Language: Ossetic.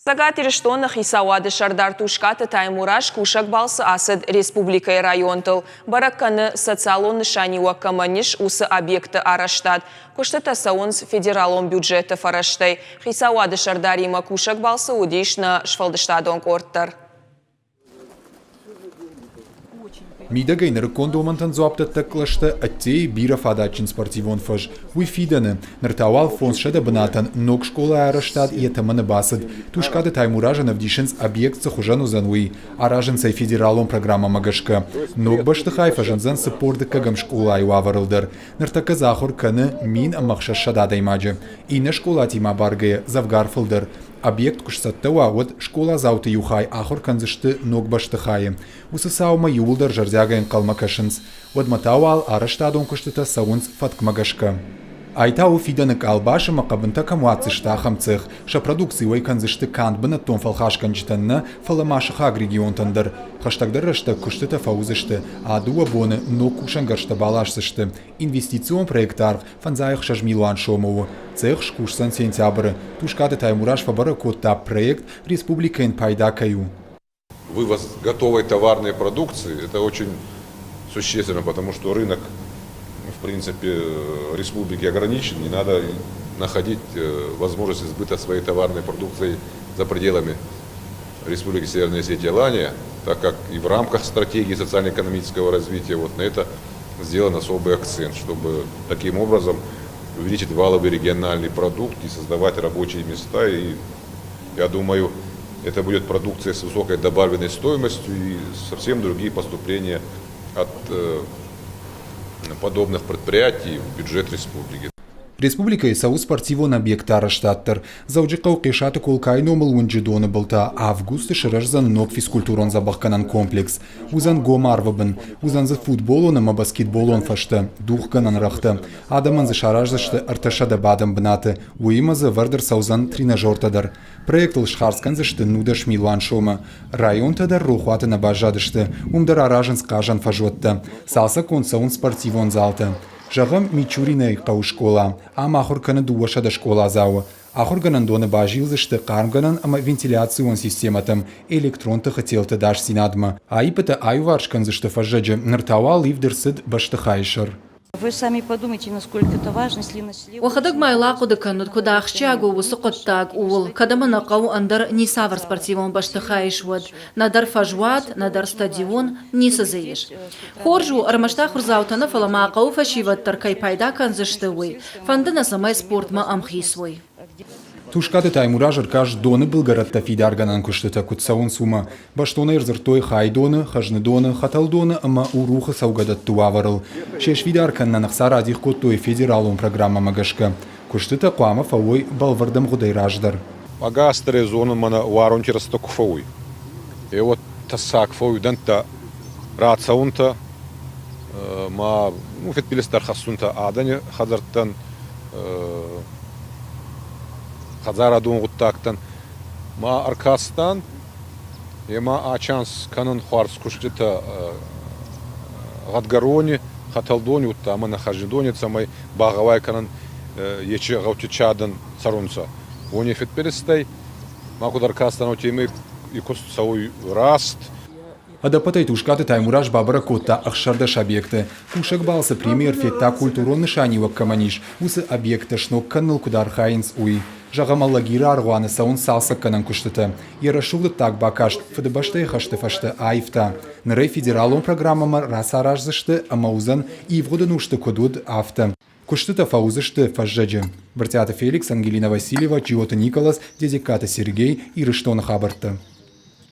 Цӕгат Ирыстоны хицауады сӕрдар Тускъаты Таймураз кусӕг балцы ацыд республикӕйы районтыл. Бӕрӕг кӕны, социалон нысаниуӕг кӕмӕн ис, уыцы объектты арӕзтад. Куыстытӕ цӕуынц федералон бюджеты фӕрӕзтӕй. Хицауады сӕрдаримӕ кусӕг балцы уыдис нӕ сфӕлдыстадон къорд дӕр. Мидӕгӕй нырыккон домӕнтӕн дзуапдӕттӕг кълӕстӕ ӕддейы бирӕ фадатджын спортивон фӕз. Уый фидӕны, ныр та уал 500 бынатӕн ног скъолайы арӕзтад йӕ тӕмӕны бацыд. Тускъаты Таймуразӕн ӕвдисынц, объект цы хуызӕн уыдзӕн, уый. Аразынц ӕй федералон программӕмӕ гӕсгӕ. Ног бӕстыхай фӕзындзӕн 42-ӕм скъолайы уавӕрыл дӕр. Ныртӕккӕ дзы ахуыр кӕны 1600 адӕймаджы. Иннӕ скъолатимӕ абаргӕйӕ дзӕвгар фылдӕр. Объект куы сцӕттӕ уа, уӕд скъоладзауты иу хай ахуыр кӕндзысты ног бӕстыхайы. Уыцы цаумӕ иууылдӕр зӕрдиагӕй ӕнхъӕлмӕ кӕсынц. Уӕдмӕ та уал арӕзтадон куыстытӕ цӕуынц фӕткмӕ гӕсгӕ. Ай та у фидӕны къалбас ӕмӕ хъӕбынтӕ кӕм уадздзысты, ахӕм цех. Сӕ продукци уӕй кӕндзысты канд бынӕттон фӕлхасгӕнджытӕн нӕ, фӕлӕ ма сыхаг регионтӕн дӕр. Хӕстӕгдӕр рӕстӕг куыстытӕ фӕуыдзысты, а дыууӕ боны ног кусӕнгӕрзтӕ баласдзысты. Инвестицион проекты аргъ 56 милуан сомы у. Цех скусдзӕн сентябры. Тускъаты Таймураз фӕбӕрӕг кодта, проект республикӕйӕн пайда кӕй у. Вывоз готовой товарной продукции – это очень существенно, потому что рынок, в принципе, республики ограничен, не надо находить возможность сбыта своей товарной продукции за пределами Республики Северная Осетия Алания, так как и в рамках стратегии социально-экономического развития вот на это сделан особый акцент, чтобы таким образом увеличить валовый региональный продукт и создавать рабочие места. И я думаю, это будет продукция с высокой добавленной стоимостью и совсем другие поступления от подобных предприятий в бюджет республики. Республикӕйы цӕуы спортивон объекты арӕзтад дӕр. Дзӕуджыхъӕуы Хъесаты Колкайы номыл уынджы доны былтӕ августы сырӕздзӕн ног физкультурон-дзӕбӕхгӕнӕн комплекс. Уыдзӕн гом арвы бын, уыдзӕн дзы футболон ӕмӕ баскетболон фӕзтӕ, духгӕнӕн рӕгътӕ. Адӕмӕн дзы сараздзысты 300 бадӕн бынаты, уыимӕ дзы ӕвӕрд ӕрцӕудзӕн тренажертӕ дӕр. Проектыл схардз кӕндзысты 19 милуан сомы. Районтӕ дӕр рохуаты нӕ баззадысты, уым дӕр аразынц хъазӕн фӕзуӕттӕ. Цалцӕггонд цӕуынц спортивон залтӕ. Зӕгъӕм, Мичуринӕйы хъӕуы скъола. Ам ахуыр кӕны 200 скъоладзауы. Ахуыргӕнӕндоны базилдзысты хъармгӕнӕн ӕмӕ вентиляцион системӕтӕм, электрон тыхы телты ӕдасдзинадмӕ. Аиппытӕ аиуварс кӕндзысты фӕззӕджы, ныр та уал ивд ӕрцыд бӕстыхайы сӕр. Вы сами подумайте, насколько это важно, если на селе... Уӕхӕдӕг ма йыл ахъуыды кӕнут, куыд ахсджиаг у уыцы хъуыддаг, ууыл, кӕд ӕмӕ нӕ хъӕуы ӕндӕр ницавӕр спортивон бӕстыхай ис, уӕд. Нӕдӕр фӕзуат, нӕдӕр стадион, ницы дзы ис. Хорз у, ӕрмӕст ахуырдзаутӕ нӕ, фӕлӕ ма хъӕуы фӕсивӕд дӕр кӕй пайда кӕндзысты, уый. Фӕнды нӕ, цӕмӕй спортмӕ ӕмхиц уой. Тускъаты Таймураз ӕркаст доны былгӕрӕттӕ фидаргӕнӕн куыстытӕ куыд цӕуынц, уымӕ. Бӕстонӕй ӕрдзырдтой Хайдоны, Хӕзныдоны, Хӕтӕлдоны ӕмӕ Урухы цӕугӕдӕтты уавӕрыл. Се сфидар кӕнынӕн ӕхца радих кодтой федералон программӕмӕ гӕсгӕ. Куыстытӕ хъуамӕ фӕуой бӕлвырд ӕмгъуыдӕй раздӕр. Ӕгасдӕр зонун мӕнӕ уарунти рӕстӕг ку фӕууй, е уӕд тӕссаг фӕууй дӕнттӕ рацӕунтӕ ма фидбилизтӕ ӕрхӕссунтӕ адӕни хӕдзӕрттӕн, хӕдзарадон гъуддӕгтӕн. Ма ӕркастан, ӕма ачанс кӕнун хуарз куститӕ гъӕдгӕрони, Хӕтӕлдони, удта ӕма нӕ Хӕзнидони, цӕмӕй багъӕуай кӕнӕн ечи гъӕути чадӕн цӕрунцӕ. Уони фидбилизтӕй ма куд ӕркастан, уотемӕй и куст цӕуй раст. Ӕдӕппӕтӕй Тускъаты Таймураз бабӕрӕг кодта 16 объекты. Кусӕг балцы премьер федта культурон нысаниуӕг кӕмӕн ис, уыцы объекттӕ сног кӕныныл куыд архайынц, уый. Зӕгъӕм, Алагиры аргъуаны цӕуынц цалцӕггӕнӕн куыстытӕ. Йӕ рӕсугъд ӕддаг бакаст Фыдыбӕстӕйы хӕсты фӕстӕ аивта. Ныр ӕй федералон программӕмӕ рацараздзысты ӕмӕ уыдзӕн, ивгъуыд ӕнусты куыд уыд, афтӕ. Куыстытӕ фӕуыдзысты фӕззӕджы. Брытъиаты Феликс, Ангелина Васильева, Джиоты Николас, Дедегкаты Сергей, Ирыстоны хабӕрттӕ.